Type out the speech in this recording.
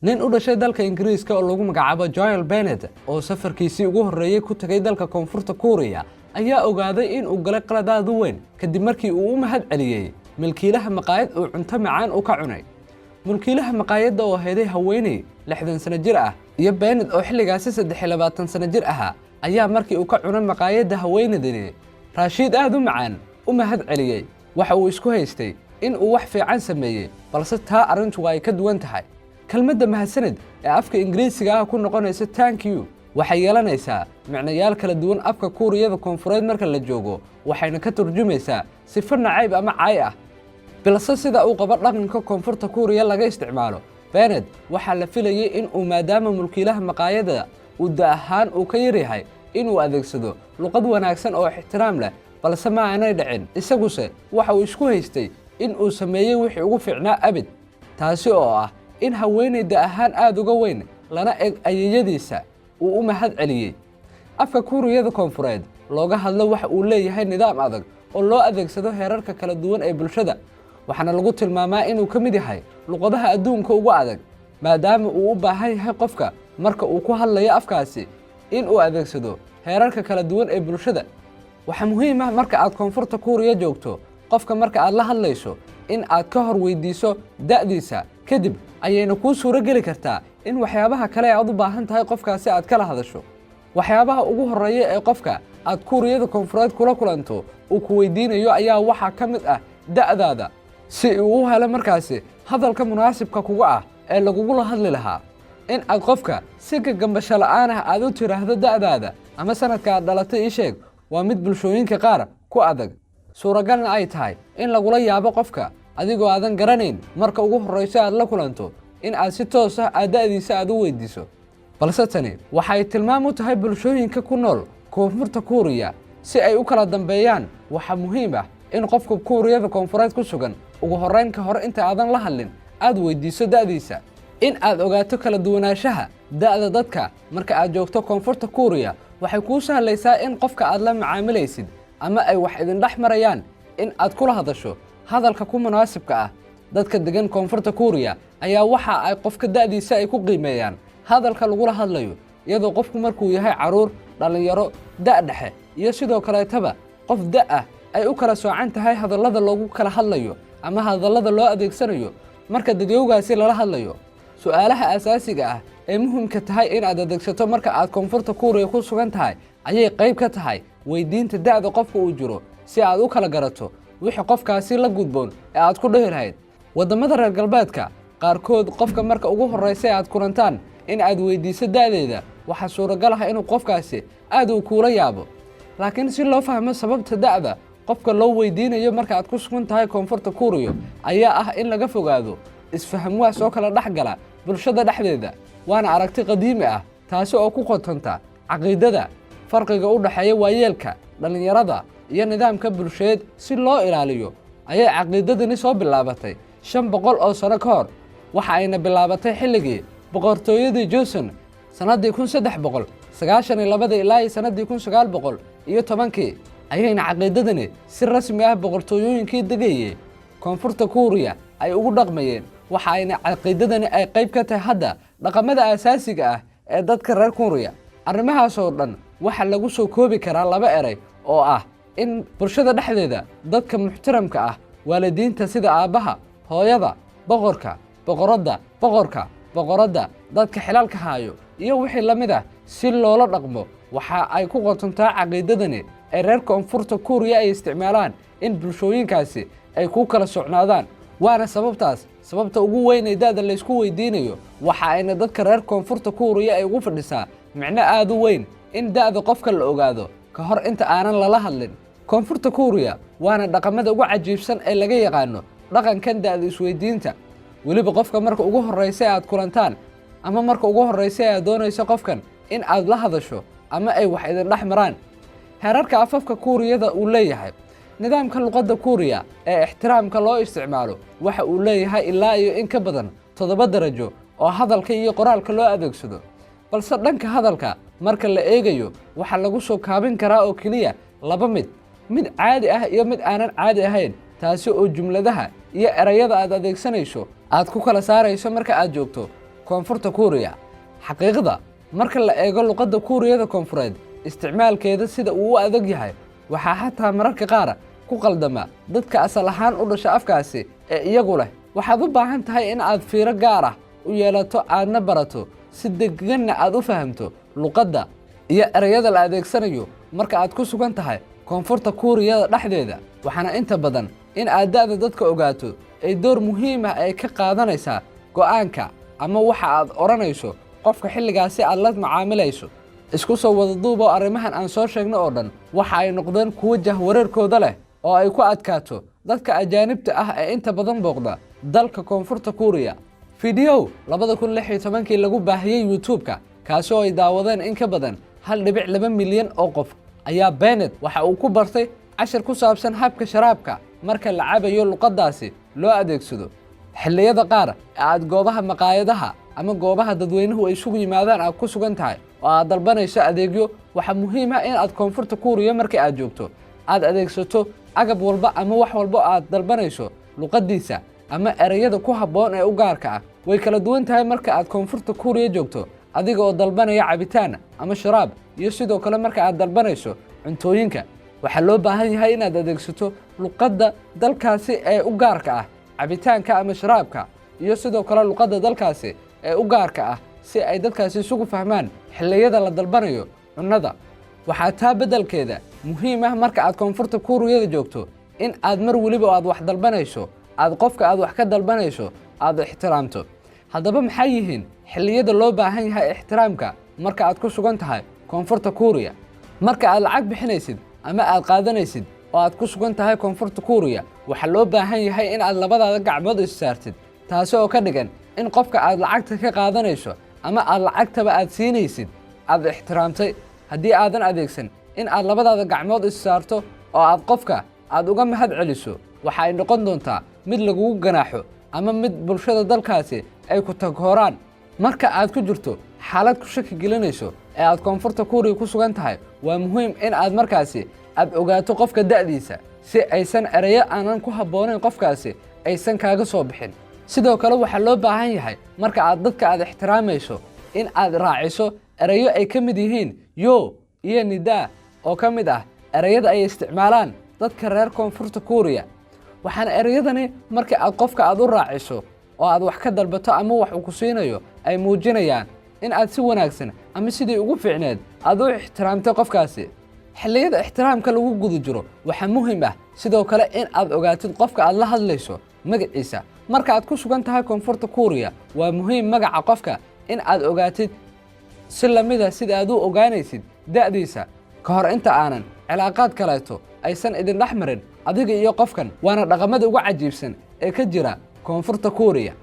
Nin u dhashay dalka Ingiriiska oo lagu magacaabo Joel Bennett, oo safarkiisii ugu horreeyey ku tagay dalka Koonfurta Kuuriya, ayaa ogaaday in uu galay qalad aad u weyn kadib markii uu u mahad celiyey milkiilaha maqaayad uu cunto macaan u ka cunay. Mulkiilaha maqaayadda oo hayday haweeney 60 sano jir ah iyo Bennett oo xilligaasi 23 sano jir ahaa ayaa markii uu ka cunay maqaayadda haweeneydani raashiid aad u macaan u mahad celiyey. Waxa uu isku haystay in uu wax fiican sameeyey, balse taa arrintu waa ay ka duwan tahay. Kelmadda "mahadsanid" ee afka Ingiriisiga ah ku noqonaysa "thank you" waxay yeelanaysaa micnayaal kala duwan afka Kuuriyada Koonfureed marka la joogo, waxayna ka turjumaysaa sifo nacayb ama caay ah. Balse sida uu qabo dhaqanka Koonfurta Kuuriya laga isticmaalo, Bennett waxaa la filayey in uu, maadaama mulkiilaha maqaayadda uu da ahaan uu ka yaryahay, inuu adeegsado luqad wanaagsan oo ixtiraam leh, balse ma aanay dhicin. Isaguse waxa uu isku haystay in uu sameeyey wixii ugu fiicnaa abid, taasi oo ah in haweeney da ahaan aada uga weyn lana eg ayeyadiisa uu u mahad celiyey. Afka Kuuriyada Koonfureed looga hadlo waxa uu leeyahay nidaam adag oo loo adeegsado heerarka kala duwan ee bulshada, waxaana lagu tilmaamaa inuu ka mid yahay luqadaha adduunka ugu adag, maadaama uu u baahan yahay qofka marka uu ku hadlayo afkaasi in uu adeegsado heerarka kala duwan ee bulshada. Waxaa muhiim ah marka aad Koonfurta Kuuriya joogto, qofka marka aad la hadlayso in aad ka hor weydiiso da'diisa. Kadib ayayna kuu suuro geli kartaa in waxyaabaha kale aad u baahan tahay qofkaasi aad kala hadasho. Waxyaabaha ugu horreeya ee qofka aad Kuuriyada Koonfureed kula kulanto uu ku weydiinayo ayaa waxaa ka mid ah da'daada, si uu u helo markaasi hadalka munaasibka kuga ah ee lagugula hadli lahaa. In aad qofka si gagambasho la'aan ah aad u tiraahdo "da'daada ama sanadka aad dhalatay ii sheeg" waa mid bulshooyinka qaar ku adag, suuragalna ay tahay in lagula yaabo qofka adigoo aadan garanayn marka ugu horreyso aad la kulanto in aad si toos ah aad da'diisa aad u weydiiso. Balse tani waxay tilmaam u tahay bulshooyinka ku nool Koonfurta Kuuriya si ay u kala dambeeyaan. Waxaa muhiim ah in qofka Kuuriyada Koonfureed ku sugan ugu horreyn, ka hor inta aadan la hadlin, aad weydiiso da'diisa. In aad ogaato kala duwanaanshaha da'da dadka marka aad joogto Koonfurta Kuuriya waxay kuu sahlaysaa in qofka aad la macaamilaysid ama ay wax idin dhex marayaan in aad kula hadasho hadalka ku munaasibka ah. Dadka degan Koonfurta Kuuriya ayaa waxa ay qofka da'diisa ay ku qiimeeyaan hadalka lagula hadlayo, iyadoo qofku markuu yahay carruur, dhallinyaro, da' dhexe iyo sidoo kaleetaba qof da' ah ay u kala soocan tahay hadallada loogu kala hadlayo ama hadallada loo adeegsanayo marka dadyowgaasi lala hadlayo. Su-aalaha asaasiga ah ee muhiimka tahay in aad adeegsato marka aad Koonfurta Kuuriya ku sugan tahay ayay qayb ka tahay weydiinta da'da qofka uu jiro, si aad u kala garato wixii qofkaasi la gudboon ee aad ku dhehi lahayd. Waddamada reer galbeedka qaarkood, qofka marka ugu horreysa aad kulantaan in aad weydiiso da'deeda waxaa suuragal ah inuu qofkaasi aad uu kuula yaabo. Laakiin si loo fahmo sababta da'da qofka loo weydiinayo marka aad ku sugan tahay Koonfurta Kuuriya ayaa ah in laga fogaado isfahamwaa soo kala dhex gala bulshada dhexdeeda. Waana aragti qadiimi ah, taasi oo ku qotonta caqiidada farqiga u dhexeeya waayeelka, dhallinyarada iyo nidaamka bulsheed si loo ilaaliyo ayay caqiidadani soo bilaabatay 500 oo sano ka hor. Waxa ayna bilaabatay xilligii boqortooyadii Joseon, sannaddii 1392 ilaa iyo sannaddii 1910-kii ayayna caqiidadani si rasmi ah boqortooyooyinkii degayey Koonfurta Kuuriya ay ugu dhaqmayeen. Waxa ayna caqiidadani ay qayb ka tahay hadda dhaqamada asaasiga ah ee dadka reer Kuuriya. Arrimahaas oo dhan waxaa lagu soo koobi karaa laba erey oo ah in bulshada dhexdeeda dadka muxtaramka ah, waalidiinta sida aabbaha, hooyada, boqorka, boqoradda, boqorka, boqoradda, dadka xilalka haayo iyo wixii la mid ah si loola dhaqmo. Waxa ay ku qotontaa caqiidadani ay reer Koonfurta Kuuriya ay isticmaalaan in bulshooyinkaasi ay ku kala socnaadaan. Waana sababtaas sababta ugu weyn ee da'da laysku weydiinayo. Waxa ayna dadka reer Koonfurta Kuuriya ay ugu fadhisaa micno aada u weyn in da'da qofka la ogaado ka hor inta aanan lala hadlin Koonfurta Kuuriya. Waana dhaqamada ugu cajiibsan ee laga yaqaano dhaqankan da'da isweydiinta, weliba qofka marka ugu horreysa aad kulantaan ama marka ugu horreysa aad doonayso qofkan in aad la hadasho ama ay wax idin dhex maraan. Heerarka afafka Kuuriyada uu leeyahay. Nidaamka luqadda Kuuriya ee ixtiraamka loo isticmaalo waxa uu leeyahay ilaa iyo in ka badan 7 darajo oo hadalka iyo qoraalka loo adeegsado. Balse dhanka hadalka marka la eegayo, waxaa lagu soo kaabin karaa oo keliya laba mid: mid caadi ah iyo mid aanan caadi ahayn, taasi oo jumladaha iyo erayada aad adeegsanayso aad ku kala saarayso marka aad joogto Koonfurta Kuuriya. Xaqiiqda marka la eego luqadda Kuuriyada Koonfureed, isticmaalkeeda sida uu u adag yahay, waxaa xataa mararka qaar ku qaldama dadka asal ahaan u dhasha afkaasi ee iyagu leh. Waxaad u baahan tahay in aad fiiro gaar ah u yeelato, aadna barato, si deganna aad u fahamto luqadda iyo ereyada la adeegsanayo marka aad ku sugan tahay Koonfurta Kuuriyada dhexdeeda. Waxaana inta badan in aad da'da dadka ogaato ay door muhiim ah ay ka qaadanaysaa go'aanka ama waxa aad odhanayso qofka xilligaasi aad la macaamilayso. Isku soo wada duuboo, arrimahan aan soo sheegno oo dhan waxa ay noqdeen kuwo jahwareerkooda leh oo ay ku adkaato dadka ajaanibta ah ee inta badan booqda dalka Koonfurta Kuuriya. Fideow 2016-kii lagu baahiyey YouTube-ka, kaasi oo ay daawadeen in ka badan 1.2 milyan oo qof, ayaa Bennett waxa uu ku bartay cashar ku saabsan habka sharaabka marka la cabayo luqaddaasi loo adeegsado. Xilliyada qaar ee aad goobaha maqaayadaha ama goobaha dadweynuhu ay isugu yimaadaan aad ku sugan tahay oo aad dalbanayso adeegyo, waxaa muhiim ah in aad Koonfurta Kuuriya marka aad joogto aad adeegsato agab walba ama wax walba aad dalbanayso luqaddiisa ama ereyada ku habboon ee u gaarka ah. Way kala duwan tahay marka aad Koonfurta Kuuriya joogto adiga oo dalbanaya cabitaan ama sharaab, iyo sidoo kale marka aad dalbanayso cuntooyinka. Waxaa loo baahan yahay inaad adeegsato luqadda dalkaasi ee u gaarka ah cabitaanka ama sharaabka, iyo sidoo kale luqadda dalkaasi ee u gaarka ah, si ay dadkaasi isugu fahmaan xilliyada la dalbanayo cunnada. Waxaa taa beddelkeeda muhiim ah marka aad Koonfurta Kuuriyada joogto in aad mar weliba aad wax dalbanayso aad qofka aad wax ka dalbanayso aad ixtiraamto. Haddaba, maxay yihiin xilliyada loo baahan yahay ixtiraamka marka aad ku sugan tahay Koonfurta Kuuriya? Marka aad lacag bixinaysid ama aad qaadanaysid oo aad ku sugan tahay Koonfurta Kuuriya, waxaa loo baahan yahay in aad labadaada gacmood is saartid, taasi oo ka dhigan in qofka aad lacagta ka qaadanayso ama aad lacagtaba aad siinaysid aad ixtiraamtay. Haddii aadan adeegsan in aad labadaada gacmood is saarto oo aad qofka aad uga mahad celiso, waxa ay noqon doontaa mid lagugu ganaaxo ama mid bulshada dalkaasi ay ku takooraan. Marka aad ku jirto xaalad ku shaki gelinayso ee aad Koonfurta Kuuriya ku sugan tahay, waa muhiim in aad markaasi aad ogaato qofka da'diisa, si aysan ereyo aanan ku habboonayn qofkaasi aysan kaaga soo bixin. Sidoo kale waxaa loo baahan yahay marka aad dadka aad ixtiraamayso in aad raaciso ereyo ay ka mid yihiin yo iyo nidaa, oo ka mid ah ereyada ay isticmaalaan dadka reer Koonfurta Kuuriya. Waxaana ereyadani marka aad qofka aad u raaciso oo aad wax ka dalbato ama wax uu ku siinayo ay muujinayaan in aad si wanaagsan ama sidii ugu fiicneed aad u ixtiraamtay qofkaasi. Xilliyada ixtiraamka lagu guda jiro, waxaa muhiim ah sidoo kale in aad ogaatid qofka aad la hadlayso magaciisa. Marka aad ku sugan tahay Koonfurta Kuuriya, waa muhiim magaca qofka in aad ogaatid, si lamida sida aad u ogaanaysid da'diisa, ka hor inta aanan cilaaqaad kaleeto aysan idin dhex marin adiga iyo qofkan. Waana dhaqamada ugu cajiibsan ee ka jira Koonfurta Kuuriya.